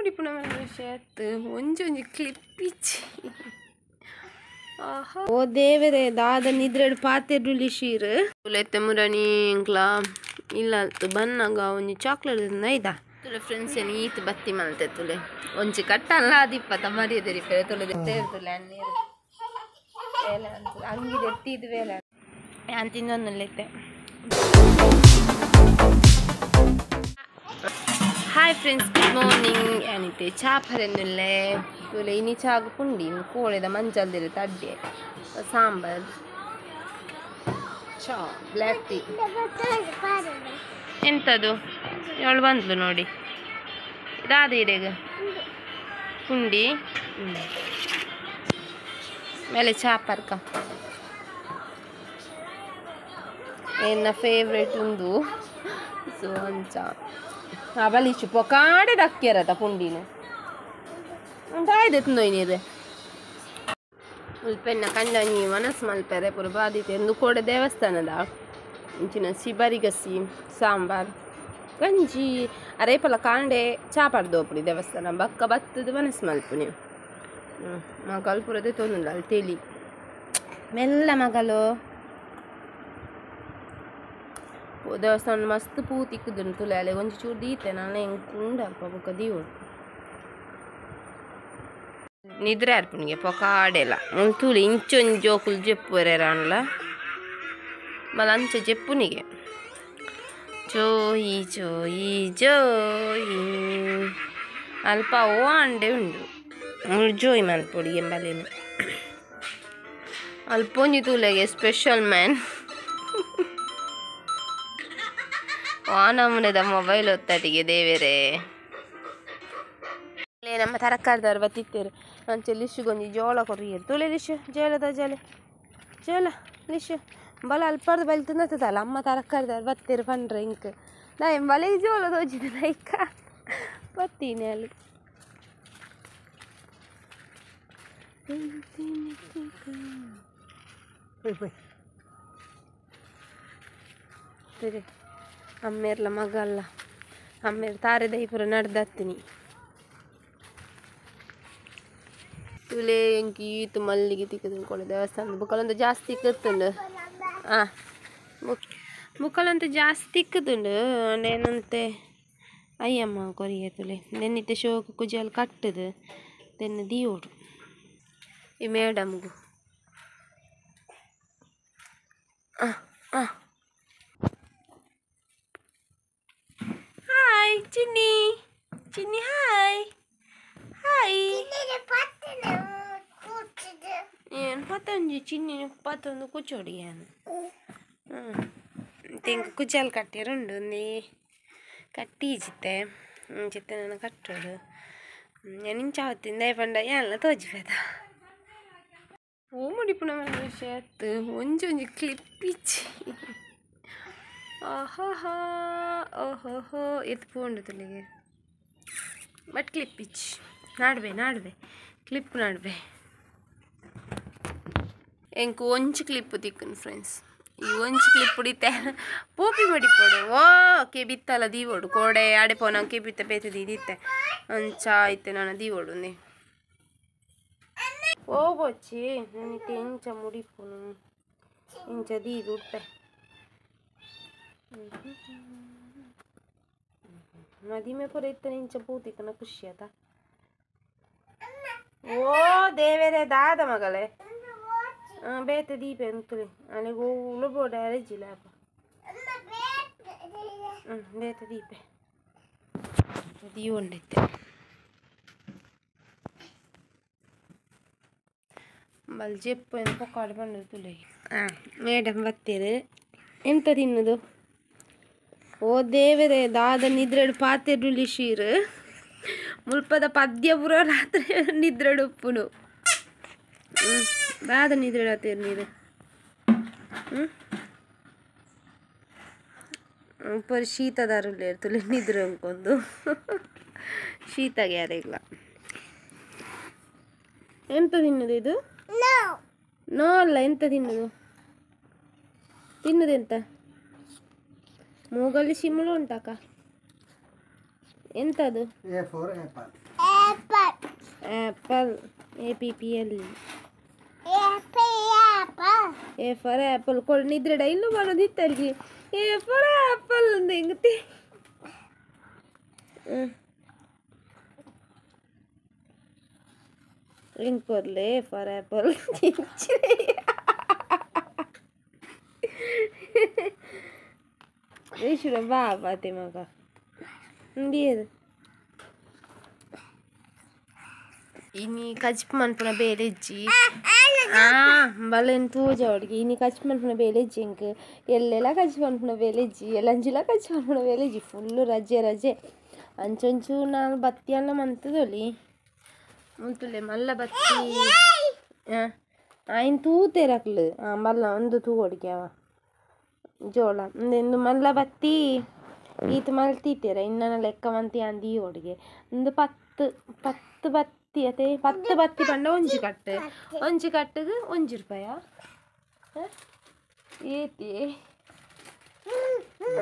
ಮುಡಿಪುನ ವಿಷಯ ಒಂಜಿ ಒಂಜಿ ಕ್ಲಿಪ್ಪಿಚ್ಚಿ. ಓ ದೇವರೇ ದಾದ ನಿದ್ರೆಡ್ ಪಾತೆರ್ಡು ಶೀರ್ ತುಲೆತ್ತೆ ಮುರಣಿ ಎಂಕ್ಲಾ ಇಲ್ಲ ಬನ್ನಾಗ ಒಂಜಿ ಚಾಕ್ಲೇಟ್ ಐದಾ ತುಲೆ ಫ್ರೆಂಡ್ಸ್ ಏನು ಈತ್ ಬತ್ತಿ ಮಲ್ತೆ ತುಲೆ ಒಂಜಿ ಕಟ್ಟಲ್ಲ ಅದಿಪ್ಪತ್ತ ಮರ್ಯಾದೆ ಪೆರೆ ತುಲೆ ತುಲೆ ನೀರು ಬೇಲೆ ಅಂಗಿ ಎತ್ತಿದ್ದು ಬೇಲೆ ನಾನು ತಿನ್ನೊಂದುಲ್ಲೈತೆ. Hi friends, good morning. ಏನಿತ್ತೆ ಚಾ ಪರೆಂದುಲ್ಲೆ ತುಲೆ ಇನಿ ಚಾಗ ಪುಂಡಿ ಕೋಳೆದ ಮಂಜಲ್ದಿರ ತಡ್ಡೆ ಸಾಂಬಾರ್ ಚಾ ಬ್ಲ್ಯಾಕ್ ಟೀ. ಎಂಥದ್ದು ಇವಳು ಬಂದ್ಲು ನೋಡಿ ದಾದ ಇರೇಗ ಪುಂಡಿ ಮೇಲೆ ಚಾ ಪರ್ಕ ಎನ್ನ ಫೇವ್ರೇಟ್ ಉಂದು ಸೊ ಅಂಚ ಬಲಿಚು ಪೊಕಾಡೆ ದಕ್ಕಿರತ ಪುಂಡಿನ ದಾಯ್ದೆ ತಿಂದೊಯ್ನೀರು ಉಲ್ಪೆನ್ನ ಕಂಡನಿ ಮನಸ್ಸು ಮಲ್ಪೆರೆ ಪುರ ಬಾದಿತೆ ಎಂದು ಕೋಡೆ ದೇವಸ್ಥಾನದ ಇಂಚಿನ ಸಿಬರಿಗಸಿ ಸಾಂಬಾರ್ ಗಂಜಿ ಅರೇಪಲ ಕಾಂಡೆ ಚಾ ಪಡ್ದೋಪುಡಿ ದೇವಸ್ಥಾನ ಬಕ್ಕ ಬತ್ತದ ಮನಸ್ಸು ಮಲ್ಪುನಿ ಮಗಲ್ ಪುರದೆ ತೊಂದುಂಡು ಅಲ್ಲಿ ತೆಲಿ ಮೆಲ್ಲ ಮಗಲು ದೇವಸ್ಥಾನ ಮಸ್ತ್ ಪೂ ತಿಕ್ಕುದುಂಡು ತುಲೆ ಅಲೆ ಒಂಜಿ ಚೂರು ದೀತೆ ನಾನು ಹೆಂಗೆ ಉಂಡು ಅಲ್ಪ ಬೊಕ್ಕ ದೀವೊಡು ನಿದ್ರೆ ಅರ್ಪುನಿಗೆ ಪೊಕಾಡೆಲ್ಲ ತೂಲೆ ಇಂಚೊಂಜಿ ಜೋಕುಲು ಜೆಪ್ಪುವರೆರಾನ್ಲ ಮಲ್ಲ ಅಂಚ ಜೆಪ್ಪುನಿಗೆ ಜೋಯಿ ಜೋಯಿ ಜೋಯಿ ಅಲ್ಪ ಓ ಅಂಡೆ ಉಂಡು ಜೋಯಿ ಮಲ್ಪೊಡಿ ಎಂಬಲೇನು ಅಲ್ಪ ಒಂಜಿ ತೂಲೆಗೆ ಸ್ಪೆಷಲ್ ಮ್ಯಾನ್ ನಮ್ಮನೆದ ಮೊಬೈಲ್ ಒತ್ತಟಿಗೆ ದೇವೇರೆ ನಮ್ಮ ತರಕಾರಿದವರು ಬತ್ತಿತ್ತೇರು ಅಂಚೆ ಲಿಶುಗೊಂಜಿ ಜೋಳ ಕೊರಿಯರು ತುಲೆ ಲಿಶು ಜೋಳದ ಜೋಳ ಜೋಳ ಲಿಶು ಬಲ ಅಲ್ಪರ್ದು ಬಲಿ ತಿನ್ನತ್ತದಲ್ಲ ಅಮ್ಮ ತರಕಾರಿದವ್ರು ಬತ್ತೀರು ಪಂಡ್ರೆ ಇಂಕ್ ನಾ ಬಲೆ ಜೋಳ ತೋಜಿದ ಲೈಕ ಬತ್ತೀನಿ ಅಲ್ಲಿ ಸರಿ ಅಮ್ಮೇರ್ಲ ಮಗಲ್ಲ ಅಮ್ಮೇರ್ ತಾರೆ ದೈಪುರ ನಡ್ದತ್ತೀನಿ ತುಲೆ ಎಂಕಿ ಈತು ಮಲ್ಲಿಗೆ ತಿಕ್ಕದು ದೇವಸ್ಥಾನದ ಬುಕ್ಕಲಂತ ಜಾಸ್ತಿ ತಿಕ್ಕುತ್ತುಂಡು ಹಾಂ ಬುಕ್ಕಲಂತ ಜಾಸ್ತಿ ತಿಕ್ಕುತ್ತುಂಡು ಏನಂತೆ ಅಯ್ಯಮ್ಮ ಕೊರಿಯ ತುಲೆ ನೆನ್ನಿತ್ತೆ ಶೋಕು ಕುಜಲ್ ಕಟ್ಟದು ತೆನ್ನ ದೀವೋಡು ಈ ಮೇಡಮ್ಗೂ ಹಾಂ ಹಾಂ. ಹಾಯ್ ಚಿನ್ನಿ ಚಿನ್ನಿ ಹಾಯ್ ಹಾಯ್ ಏನು ಪತ್ತೊಂಜಿ ಚಿನ್ನಿ ಪತ್ತೊಂದು ಕುಚೋಡಿ ಏನು ತೆಂಕು ಕುಜಲ್ ಕಟ್ಟಿರುಂಡು ನೀ ಕಟ್ಟಿ ಜಿತ್ತೆ ಚಿತ್ತೆ ನಾನು ಕಟ್ಟೋಡು ನಾನು ಚಾವತ್ತಿಂದ ಪಂಡ ಎಲ್ಲ ತೋಜಿಪೇದ ಹೂ ಮುಡಿಪುನ ವಿಷಯ ಒಂಜಿ ಒಂಜಿ ಕ್ಲಿಪ್ಪಿಚ್ಚಿ ಓಹೋಹೋ ಓಹೋಹೋ ಎತ್ತು ಪೋಂಡು ತುಲಿಗೆ ಬಟ್ ಕ್ಲಿಪ್ಪಿಚ್ಚಿ ನಾಡ್ವೆ ನಾಡ್ವೆ ಕ್ಲಿಪ್ ನಾಡ್ವೆ ಎಂಕು ಒಂಜಿ ಕ್ಲಿಪ್ ತಿಕ್ಕುನು ಫ್ರೆಂಡ್ಸ್ ಈ ಒಂಜಿ ಕ್ಲಿಪ್ ಉಡಿತೆ ಪೋಪಿ ಮಡಿಪೋಡು ಓ ಕೆಬಿತ್ತಲ್ಲ ದೀವೋಡು ಕೋಡೆ ಆಡೆ ಪೋನ ಕೆಬಿತ್ತ ಬೇತೆ ದೀದಿತ್ತೆ ಅಂಚ ಐತೆ ನಾನು ದೀವೋಡು ನೀ ಹೋಗೋಚಿ ನನಗೆ ಇಂಚ ಮುಡಿಪುನು ಇಂಚ ದೀದು ಉಪ್ಪೆ ಮದಿಮೆ ಪೂರ ಇತ್ತನೆ ಇಂಚ ಪೂತಿಕ್ಕನ ಖುಷಿ ಆತ ಓ ದೇವರೇ ದಾದ ಮಗಳೇ ಬೇತೆ ದೀಪ ಅಂತುಲೆ ಅಲ್ಲಿಗೆ ಹೋಗಲು ಬೋಡ ಅರೆಜಿಲ್ಲ ಅಪ್ಪ ಹ್ಞೂ ಬೇತೆ ದೀಪ ದೀವೊಂಡೈತೆ ಬಲ್ ಜೆಪ್ಪು ಏನು ಪೊಕ್ಕಾಡು ಬಂದು ತುಲೆ ಹಾಂ ಮೇಡಮ್ ಬತ್ತೀರಿ ಎಂತ ತಿನ್ನೋದು ಓ ದೇವರೇ ದಾದ ನಿದ್ರೆಡು ಪಾತೆರ್ಡು ಶೀರ್ ಮುಲ್ಪದ ಪದ್ಯ ಪೂರ ರಾತ್ರಿ ನಿದ್ರೆಡು ಉಪ್ಪುನು ದಾದ ನಿದ್ರೆಡು ಆತೇರು ನೀರು ಹ್ಞೂ ಉಪ್ಪರು ಶೀತದಾರುಳ್ಳಿ ತುಲೆ ನಿದ್ರೆ ಅಂಕೊಂಡು ಶೀತಗೆ ಯಾರಿಲ್ಲ ಎಂತ ತಿನ್ನೋದು ಇದು ನೋ ಅಲ್ಲ ಎಂತ ತಿನ್ನೋದು ತಿನ್ನೋದೆಂತ ಮೂಗಲ್ಲಿ ಶಿಮುಳು ಉಂಟಾಕ ಎಂತದು? A for apple. Apple A P P L A for apple ಕೊಡು ನಿದ್ರೆ ಡೈಲು ಮಾಡೋದು ಇತ್ತಲ್ಲಿ ಎ ಫಾರ್ ಆ್ಯಪಲ್ ಅಂದ ಹೆಂಗತಿ ಹೆಂಗೆ ಕೊರ್ಲೆ ಎ ಫಾರ್ ಆ್ಯಪಲ್ ಈಶ್ವರ ಬಾ ಬಾತೆ ಮಗ ಇಂದಿಯದು ಇನಿ ಕಜ್ಪು ಮನ್ಪುನ ಬೇಲೆಜ್ಜಿ ಬಲೆನ್ ತೂಜ ಹುಡುಗಿ ಇನಿ ಕಜ್ಪು ಮನ್ಪುನ ಬೇಲೆಜ್ಜಿ ಇಂಕ್ ಎಲ್ಲೆಲ್ಲ ಕಜ್ಪು ಮನ್ಪುನ ಬೇಲೆಜ್ಜಿ ಎಲ್ಲಂಜಿಲ ಕಜ್ಪು ಮನ್ಪುನ ಬೇಲೆಜ್ಜಿ ಫುಲ್ಲು ರಜೆ ರಜೆ ಅಂಚೊಂಚು ನಾನು ಬತ್ತಿ ಅಲ್ಲ ಮಂತದೊಲಿ ಮುಲ್ತುಲೆ ಮಲ್ಲ ಬತ್ತಿ ಆಯ್ನ್ ತೂತೇರಕ್ಲು ಮಲ್ಲ ಒಂದು ತೂ ಹುಡುಗಿ ಅವ ಜೋಳ ಇಂದು ಮಲ್ಲ ಬತ್ತಿ ಈತ ಮಲ್ತೀತೀರ ಇನ್ನನ ಲೆಕ್ಕ ಮಂತಿ ಅಂದಿ ಹುಡುಗಿ ಒಂದು ಪತ್ತು ಪತ್ತು ಬತ್ತಿ ಅತೆ ಪತ್ತು ಬತ್ತಿ ಪಂಡ ಒಂಜಿ ಕಟ್ಟು ಒಂಜಿ ಕಟ್ಟಿಗೆ ಒಂಜಿ ರೂಪಾಯ ಏತಿ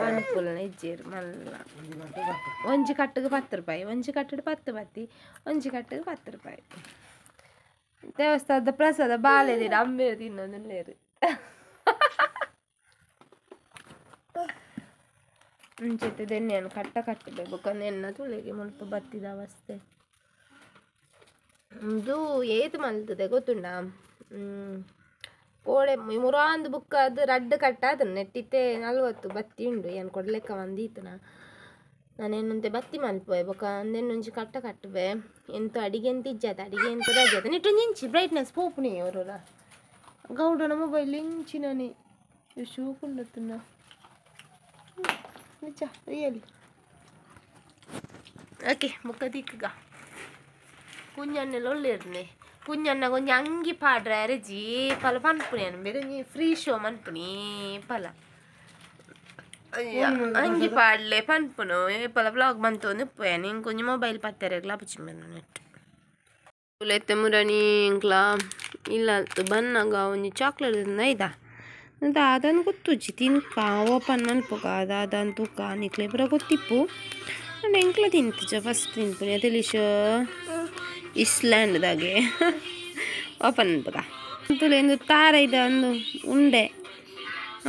ಅನುಕೂಲ ಇಜ್ಜೇರು ಮಲ್ಲ ಒಂಜಿ ಕಟ್ಟಿಗೆ 10 ರೂಪಾಯಿ ಒಂಜಿ ಕಟ್ಟಡು 10 ಬತ್ತಿ ಒಂಜಿ ಕಟ್ಟಿಗೆ 10 ರೂಪಾಯಿ ದೇವಸ್ಥಾನದ ಪ್ರಸಾದ ಬಾಳೆದಿರ ಅಂಬೇರು ತಿನ್ನೋದಿಲ್ಲೇರು ಮುಂಚೆತ್ತೆ ದೆಣ್ಣೆಯನ್ನು ಕಟ್ಟ ಕಟ್ಟಬೇಕು ಎನ್ನ ತುಳಿಗೆ ಮುಲ್ಪ ಬತ್ತಿದ ಅವಸ್ಥೆ ಇದು ಏತು ಮಲ್ತದೆ ಗೊತ್ತುಂಡ ಕೋಡೆ ಮುರಾಂದು ಬುಕ್ಕ ಅದು ರಡ್ಡು ಕಟ್ಟ ಅದನ್ನು ನೆಟ್ಟಿತ್ತೆ 40 ಬತ್ತಿ ಉಂಡು ಏನು ಕೊಡ್ಲೆಕ್ಕ ಬಂದೀತನ ನಾನೇನಂತೆ ಬತ್ತಿ ಮಲ್ಪುವೆ ಬೊಕ್ಕ ಅಂದೆನ್ನೊಂಜಿ ಕಟ್ಟ ಕಟ್ಟುವೆ ಎಂತ ಅಡಿಗೆ ಎಂತ ಇಜ್ಜಾತ ಅಡಿಗೆ ಎಂತ ರಜಾತ ನೆಟ್ಟೊಂದು ಇಂಚಿ ಬ್ರೈಟ್ನೆಸ್ ಪೋಪುನಿ ಅವರಲ್ಲ ಗೌಡನ ಮೊಬೈಲ್ ಇಂಚಿನನೇ ಶೋಕುಂಡತ್ತನ್ನ ನಿಜ ರಿಯಲಿ ಓಕೆ ಮುಖ ದಿಕ್ಕಗ ಕುಂಜಣ್ಣೆಲ್ಲ ಒಳ್ಳೆರ್ನೆ ಕುಂಜಣ್ಣ ಕೊಂಚ ಅಂಗಿ ಪಾಡ್ರೆ ಅರೆಜಿ ಪಲ ಪನ್ಪುನಿ ಅನ್ ಬೇರೆ ಫ್ರೀ ಶೋ ಮನ್ಪುನಿ ಪಲ ಅಂಗಿ ಪಾಡ್ಲೆ ಪನ್ಪುನು ಪಲ ಬ್ಲಾಗ್ ಬಂತು ಉಪ್ಪು ನಿಂಗೆ ಕೊಂಚ ಮೊಬೈಲ್ ಪತ್ತೆರೆಗ್ಲ ಪುಚ್ಚಿ ನೆಟ್ ಎತ್ತೆ ಮುರಣಿ ಇಂಕ್ಲ ಇಲ್ಲ ಬನ್ನಾಗ ಒಂಜಿ ಚಾಕ್ಲೇಟ್ ಐದಾ ದಾದನ್ ಗೊತ್ತುಜ್ಜಿ ತಿನ್ಕ ಓಪನ್ ಮನ್ಪುಗ ದಾದನ್ ತೂಕ ನಿಕ್ಲೆ ಪೂರ ಗೊತ್ತಿಪ್ಪು ಅಂಡ್ ಎಂಕ್ಲ ತಿಂತಿಜ ಫಸ್ಟ್ ತಿನ್ಪುನಿ ಅತೆಲಿಶ ಇಸ್ಲ್ಯಾಂಡ್ದಾಗೆ ಓಪನ್ ಮನ್ಪುಗ ತುಲೆ ಒಂದು ತಾರ ಇದೆ ಒಂದು ಉಂಡೆ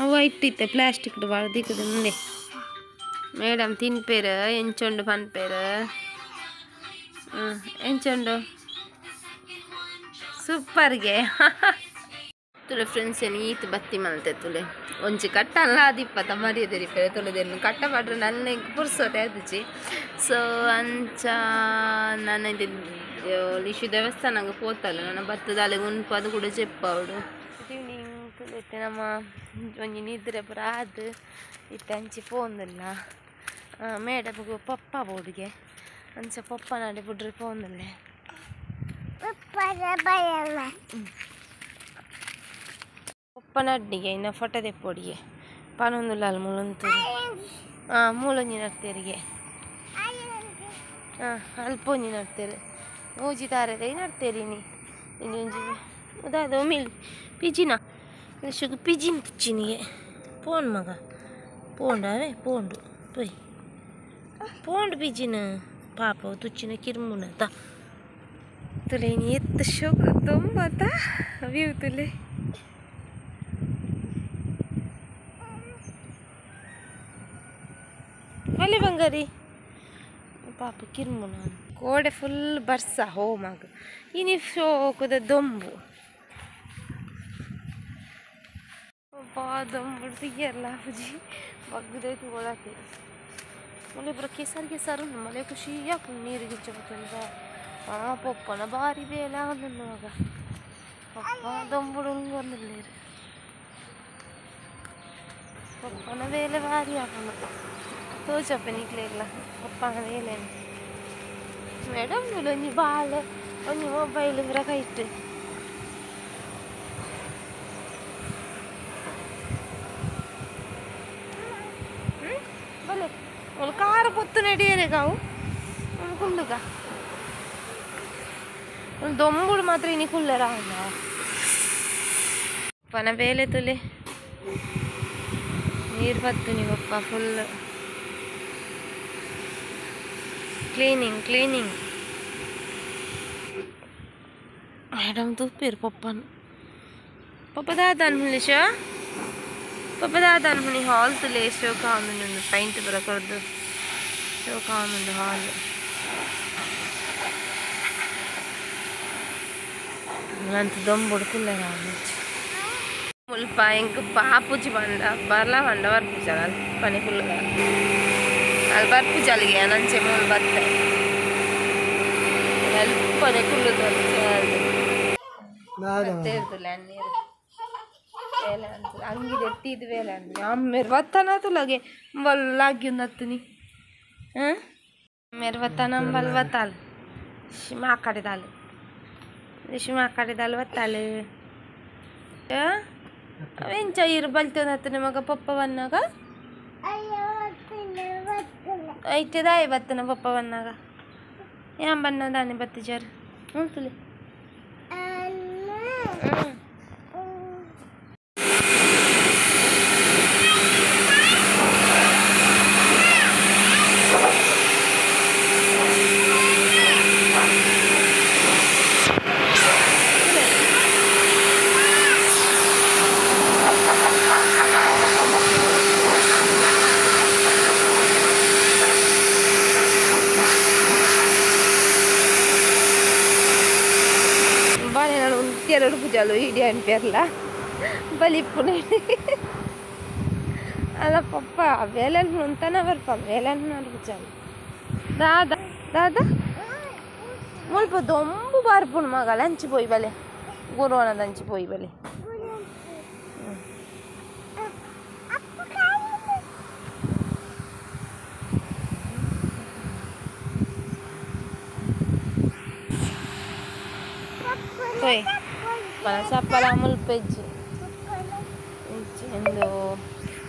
ಅವ ಇಟ್ಟಿತ್ತೆ ಪ್ಲಾಸ್ಟಿಕ್ ಭಾಳ ದಿಕ್ಕದ ಉಂಡೆ ಮೇಡಮ್ ತಿನ್ಪೇರು ಎಂಚೊಂಡು ಪನ್ಪೇರು ಎಂಚೊಂಡು ಸೂಪರ್ಗೆ ತುಲೆ ಫ್ರೆಂಡ್ಸ್ ಏನು ಈತ್ ಬತ್ತಿ ಮಲ್ತೆ ತುಲೆ ಒಂಜಿ ಕಟ್ಟಲ್ಲ ಅದಿಪ್ಪತ್ತ ಮರ್ಯಾದೆ ರಿಪೇರೆ ತುಲೆದೇನು ಕಟ್ಟ ಪಾಡ್ರೆ ನನ್ನ ಪುರ್ಸೋತೆ ಅದಿಜಿ ಸೊ ಅಂಚ ನನ್ನ ಲಿಶು ದೇವಸ್ಥಾನಗೆ ಪೋತಲ್ಲ ನನ್ನ ಬತ್ತದ ಅಲ್ಲಿಗೆ ಉನ್ಪು ಅದು ಕೂಡ ಚೆಪ್ಪಾವಡು ಈವ್ನಿಂಗ್ ತುಲೆತ್ತೆ ನಮ್ಮ ಒಂಜಿ ನಿದ್ರೆ ಪೂರ ಅದು ಇತ್ತೆ ಅಂಚಿ ಪೋಂದಿಲ್ಲ ಮೇಡಮ್ಗೂ ಪಪ್ಪ ಬೋಡಿಗೆ ಅಂಚ ಪಪ್ಪ ನಾಡೆ ಬುಡ್ರೆ ಪೋಂದಿಲ್ಲ ಪೊಪ್ಪನ ಅಡ್ಡಿಗೆ ಇನ್ನು ಫೋಟೋ ತೆಪ್ಪೊಡಿಗೆ ಪನೊಂದುಲ್ಲ ಮೂಲೊಂತು ಹಾಂ ಮೂಲೊಂಜಿ ನಡ್ತೇರಿಗೆ ಹಾಂ ಅಲ್ಪ ಒಂಜಿ ನಡ್ತೇರು ಮೂಜಿ ತಾರೆದ ನಡ್ತೇರಿ ನೀ ಒಂಜಿ ಉದಾದ ಒಮ್ಮಿಲ್ ಪಿಜಿನ ಶುಗು ಪಿಜಿನ್ ತುಚ್ಚಿನಿಗೆ ಪೋನ್ ಮಗ ಪೋಂಡಾವೆ ಪೋಂಡು ಪೊಯ್ ಪೋಂಡು ಪಿಜಿನ ಪಾಪ ತುಚ್ಚಿನ ಕಿರ್ಮುನ ತ ತುಲೆ ನೀ ಎತ್ತು ಶೋಕ ತೊಂಬತ್ತ ವ್ಯೂ ತುಲೆ ಅಲ್ಲಿ ಬಂಗಾರಿ ಪಾಪ ಕಿರ್ಮುನ ಕೋಡೆ ಫುಲ್ ಬರ್ಸ ಹೋಮಾಗ ಇನಿ ಶೋಕದ ದೊಂಬು ಬಾ ದೊಂಬು ತೆಗಿಯಲ್ಲ ಪೂಜಿ ಬಗ್ಗದೈತು ಒಳಗೆ ಮೊಲೆ ಪೂರ ಕೆಸರು ಕೆಸರು ಮಳೆ ಖುಷಿ ಯಾಕೆ ನೀರು ಗಿಜ್ಜ ಬತ್ತಂದ ಆ ಪೊಪ್ಪನ ಬಾರಿ ಬೇಲ ಮಗ ಪಪ್ಪ ದೊಂಬುಡು ಬಂದಿಲ್ಲ ಪಪ್ಪನ ಬೇಲೆ ಭಾರಿ ಆಪನ ತೋಚಪ್ಪ ನಿಕ್ಲೆಗ್ಲ ಪಪ್ಪನ ಬೇಲೆ ಮೇಡಮ್ ಒಂಜಿ ಬಾಳೆ ಒಂಜಿ ಮೊಬೈಲ್ ಪೂರ ಕೈಟ್ ಬಲೆ ಒಂದು ಕಾರ ಪೊತ್ತು ನಡಿಯರೆ ಕಾವು ಕುಳ್ಳುಗ ಒಂದು ದೊಂಬುಡು ಮಾತ್ರ ಇನಿ ಕುಳ್ಳರ ಪನ ಬೇಲೆ ತುಲೆ ನೀರು ಬತ್ತು ನೀವಪ್ಪ ಫುಲ್ ಕ್ಲೀನಿಂಗ್ ಕ್ಲೀನಿಂಗ್. ಮೇಡಮ್ ತೂಪೇರು ಪಪ್ಪನ ಪಪ್ಪ ದಾದಾನ್ ಹುಲಿಶ ಪಪ್ಪ ದಾದಾನ್ ಹುನಿ ಹಾಲ್ ತುಲೆ ಶೋಕ ಒಂದು ಪೈಂಟ್ ಬರ ಕೊರ್ದು ಶೋಕ ಒಂದು ಹಾಲ್ ಅಂತ ದೊಂಬುಡು ಮುಲ್ಪ ಎಂಕ್ ಪಾಪುಜಿ ಬಂದ ಬರ್ಲ ಬಂಡ ಬರ್ಪುಜಾಲ ಪನಿ ಕುಲ್ಲ ಅಲ್ಲಿ ಬರ್ಪುಜಾಲಿಗೆ ನಂಚೆ ಮೂಲು ಬತ್ತೆ ಅಲ್ಪನೆ ಕುಲ್ಲು ಅಂಗಿ ಎತ್ತಿದ್ದು ವೇಲೆ ಅಮ್ಮೇರು ಬತ್ತನ ತುಲಗೆ ಬಲ್ಲಾಗ್ಯುಂದತ್ತುನಿ ಹಾಂ ಮೇರು ಬತ್ತಾನ ಬಲ್ ಬತ್ತಾಲ ಮಾಕಾಡಿದಾಲು ಮಾಕಾಡಿದಾಲು ಬತ್ತಾಲು ಅವೆಂಚ ಇರು ಬಲ್ತೊಂದತ್ತನೆ ಮಗ ಪಪ್ಪ ಬನ್ನಾಗ ಐತೆ ದಾಯಿ ಬತ್ತನ ಪಪ್ಪ ಬನ್ನಾಗ ಯಾನ್ ಬನ್ನ ದಾನೆ ಬತ್ತಿಜಾರು ಉಂಟುಲೆ ಎರಡು ಪೂಜಾಲು ಇಡೀ ಅನ್ಪೇರ್ಲ ಬಲಿಪುನೆ ಅಲ್ಲ ಪಪ್ಪ ವೇಲನ್ ಅಂತಾನ ಬರ್ಪ ವೇಲನ್ ಪೂಜಾಲು ದಾದಾ ದಾದಾ ಮುಲ್ಪ ದೊಂಬು ಬರ್ಪುಣು ಮಗ ಲಂಚ್ ಪೋಯ್ ಬಲೆ ಗುರುವನ ದಂಚಿ ಪೋಯ್ ಬಲೆ ಹೋಯ್ ಚಪ್ಪಲ ಮುಲ್ಪ ಇಜ್ಜಿ ಇಜ್ಜಿ ಎಂದು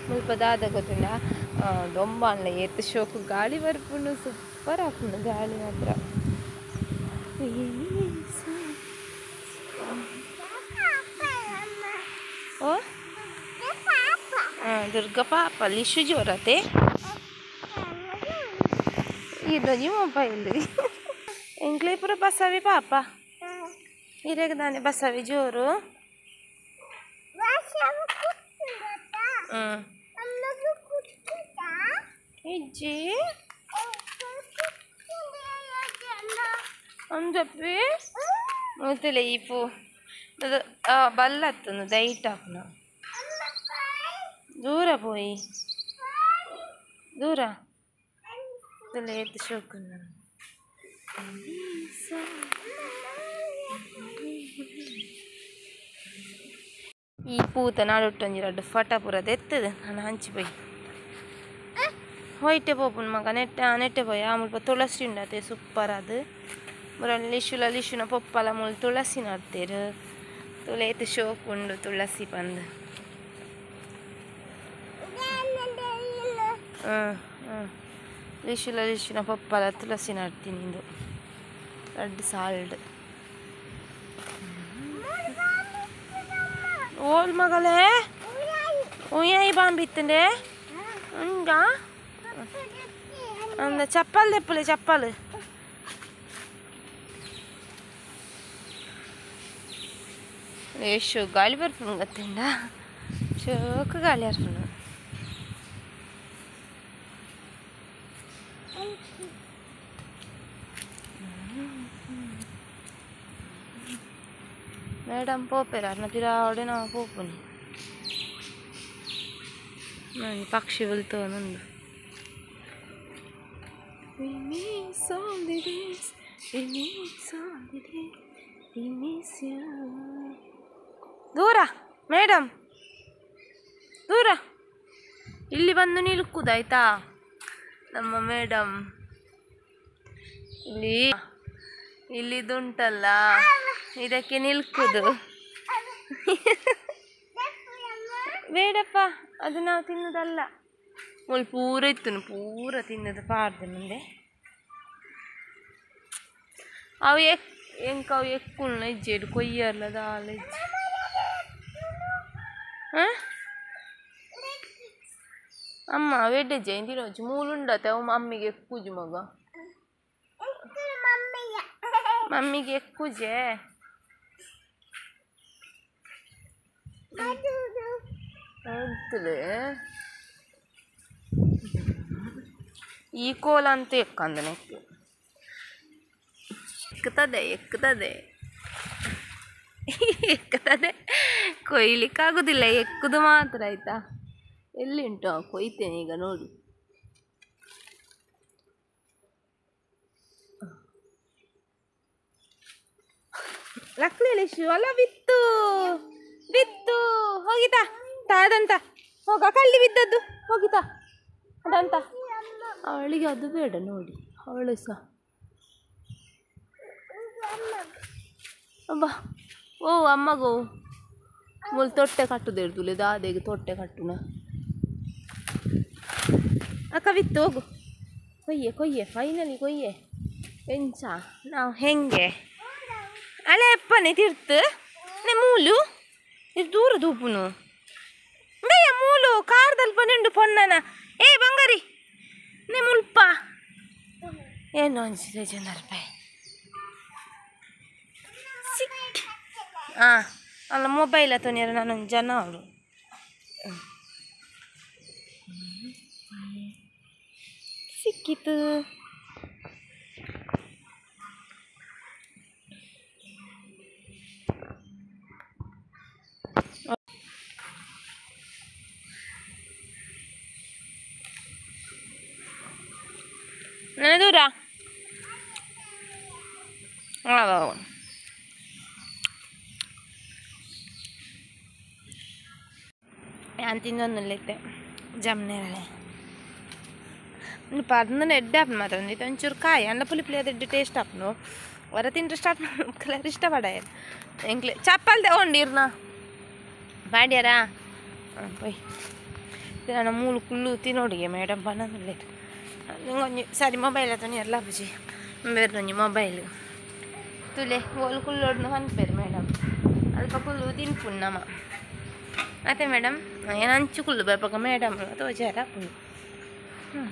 ಮುಲ್ಪ ದಾದ ಗೊತ್ತಿಲ್ಲ ದೊಂಬ ಅಲ್ಲ ಏತ್ ಶೋಕು ಗಾಳಿ ಬರ್ಪುಂಡು ಸೂಪರ್ ಆಪುಂಡು ಗಾಳಿ ಮಾತ್ರ ಓ ದುರ್ಗಾ ಪಾಪ ಲಿಶು ಜೋರತೆ ಇದೊಂಜಿ ಮೊಬೈಲ್ ಎಂಕ್ಲೆ ಪೂರ ಬಸವಿ ಪಾಪ ಇರೆಗ್ ದಾನೆ ಬಸವಿ ಜೋರು ಇಜ್ಜಿ ಅಂದಪ್ಪಿ ಮುತ್ತಲೆ ಈ ಪೂ ಬಲ್ಲತ್ತುಂದು ದೈಟ್ ಆಪುನ ದೂರ ಪೋಯಿ ದೂರ ಏತ್ ಶೋಕುಂಡು ಈ ಪೂತ ನಾಡುಟ್ಟೊಂಜಿ ರಡ್ಡ್ ಫಟ ಪೂರ ದೆತ್ತದು ನಾನು ಹಂಚಿ ಪೋಯಿ ಹೊಯ್ಟೆ ಪೋಪುಂಡು ಮಗ ನೆಟ್ಟೆ ನೆಟ್ಟೆ ಪೋಯಿ ಆ ಮುಲ್ಪ ತುಳಸಿ ಉಂಡತೆ ಸೂಪರ್ ಅದು ಬುರ ಲಿಶುಲ ಲಿಶುನ ಪೊಪ್ಪಲ ಮೂಲು ತುಳಸಿ ನಡ್ತೇರು ತುಲೇತ್ ಶೋಕು ಉಂಡು ತುಳಸಿ ಪಂದ್ ಲಿಶುಲ ಲಿಶುನ ಪೊಪ್ಪಲ ತುಳಸಿ ನಡ್ತೀನಿ ಇಂದು ರಡ್ಡ್ ಸಾಲ್ಡ್ ಓಲ್ ಮಗಳೇ ಉಯ್ಯಾಯಿ ಬಾಂಬಿತ್ತಂಡೆ ಉಂಡಾ ಅಂದ ಚಪ್ಪಲ್ ದೆಪ್ಪಲೆ ಚಪ್ಪಲ್ ಎಷ್ಟು ಗಾಳಿ ಬರ್ಪುಂಡು ಗೊತ್ತುಂಡ ಶೋಕು ಗಾಳಿ ಬರ್ಪುಂಡು ಮೇಡಮ್ ಪೋಪೆರ್ ಅರ್ನ ಪಿರಾವಡೆ ನಾವು ಪೋಪುನಿ ನಾನು ಪಕ್ಷಿ ಬಲ್ತೋನುಂಡು We miss all the days, we miss all the days, we miss you. ದೂರ ಮೇಡಮ್ ದೂರ ಇಲ್ಲಿ ಬಂದು ನಿಲ್ಕುದಾಯ್ತಾ ನಮ್ಮ ಮೇಡಮ್ ಇಲ್ಲಿ ಇಲ್ಲಿದುಂಟಲ್ಲ ಇದಕ್ಕೆ ನಿಲ್ಕುದು ಬೇಡಪ್ಪ ಅದು ನಾವು ತಿನ್ನುದಲ್ಲ ಮುಲ್ ಪೂರ ಇತ್ತು ಪೂರ ತಿನ್ನೋದು ಪಾಡ್ದೆ ಮುಂದೆ ಅವು ಎಕ್ ಎಂಕ ಅವು ಎಕ್ಕುಳ್ನ ಇಜ್ಜೆಡು ಕೊಯ್ಯರ್ಲ ದಾಲ ಇಜ್ಜಿ ಹಾಂ ಅಮ್ಮ ಅವೆಡ್ಡೆ ಜಯಂತಿ ಮೂಲುಂಡತೆ ಅವು ಮಮ್ಮಿಗೆ ಎಕ್ಕುಜು ಮಗ ಮಮ್ಮಿಗೆ ಎಕ್ಕುಜೆ ಈ ಕೋಲ ಅಂತ ಎಕ್ಕಂದನೆ ಎಕ್ಕುತ್ತದೆ ಎಕ್ಕುತ್ತದೆ ಎಕ್ಕುತ್ತದೆ ಕೊಯ್ಲಿಕ್ಕಾಗುದಿಲ್ಲ, ಎಕ್ಕುದು ಮಾತ್ರ ಆಯ್ತಾ. ಎಲ್ಲಿ ಉಂಟು ಕೊಯ್ತೇನೆ ಈಗ ನೋಡಿ. ಲಕ್ಲೇಶು ಅಲ್ಲ ಬಿತ್ತು ಬಿತ್ತು ಹೋಗಿತಾ ತಾದಂತ ಹೋಗ ಕಳ್ಳಿ ಬಿದ್ದದ್ದು ಹೋಗಿತಾ ಅದಂತ. ಅವಳಿಗೆ ಅದು ಬೇಡ ನೋಡಿ, ಅವಳು ಸಹ ಅಬ್ಬಾ. ಓ ಅಮ್ಮಗೋ ಮುಲ್ ತೊಟ್ಟೆ ಕಟ್ಟುದು ಇರ್ತುಲೆ ದಾದೆಗೆ ತೊಟ್ಟೆ ಕಟ್ಟುನ ಅಕ್ಕ ಬಿತ್ತು ಹೋಗು. ಕೊಯ್ಯೆ ಕೊಯ್ಯೆ ಫೈನಲಿ ಕೊಯ್ಯೆ ಎಂಚ ನಾವು ಹೆಂಗೆ ಅಳೆ ಅಪ್ಪನೆ ತಿರ್ತು ನೆ ಮೂಲು ಇದು ದೂರ ದೂಪುನು ಬೇಯ ಮೂಲು ಕಾರ್ದಲ್ಪ ನಿಂಡು ಪೊನ್ನನ. ಏ ಬಂಗಾರಿ ನೆ ಮುಲ್ಪ ಏನು ಅನಿಸಿದೆ ಜನರ್ಪೆ ಸಿಕ್. ಹಾಂ ಅಲ್ಲ ಮೊಬೈಲ್ ತೊನಿಯರ ನಾನೊಂದು ಜನ ಅವಳು. ಸಿಕ್ಕಿತು. ನನ್ನ ದೂರ ഞാൻ ತಿನ್ನೊಂದಿಲ್ಲೈತೆ ಜಮ್ನೇರಳೆ ಪರ್ನ ಎಡ್ಡೆ ಆಪ್ನು ಮಾತ್ರ ಇದು ಒಂಚೂರು ಕಾಯಿ ಅನ್ನ ಪುಲಿ ಪುಲಿ ಅದು ಎಡ್ಡೆ ಟೇಸ್ಟ್ ಆಪ್ನು ಹೊರ ತಿಂದ್ರೆ ಸ್ಟಾರ್ಟ್ ಕಲರ್ ಇಷ್ಟಪಡ ಎಂಕ್ಲೆ ಚಪ್ಪಲ್ ತಗೊಂಡಿರ್ನ ಬಾಡ್ಯಾರಾ ಪೊಯ್. ನಾನು ಮೂಲು ಕುಲ್ಲು ತಿನ್ನೋಡಿಗೆ ಮೇಡಮ್ ಬನ್ನೊಂದಿಲ್ಲ ನಿಂಗೊಂಜಿ ಸರಿ ಮೊಬೈಲ್ ಆತನಿ ಎಲ್ಲ ಬುಜಿ ಬೇರೆ ಮೊಬೈಲ್ ತುಲೆ ಓಲು ಕುಲ್ಲೋಡ್ನು ಅನ್ಪೇರು ಮೇಡಮ್ ಅಲ್ಪ ಕುಲ್ಲು ತಿನ್ಪುಣ್ಣಮ್ಮ ನಮ್ಮ ಅತ್ತೆ ಮೇಡಮ್ ಏನು ಅಂಚು ಕುಲ್ಲು ಬರ್ಪಕ ಮೇಡಮ್ ತೋಜಾರ ಪುಣ್ಣು. ಹ್ಞೂ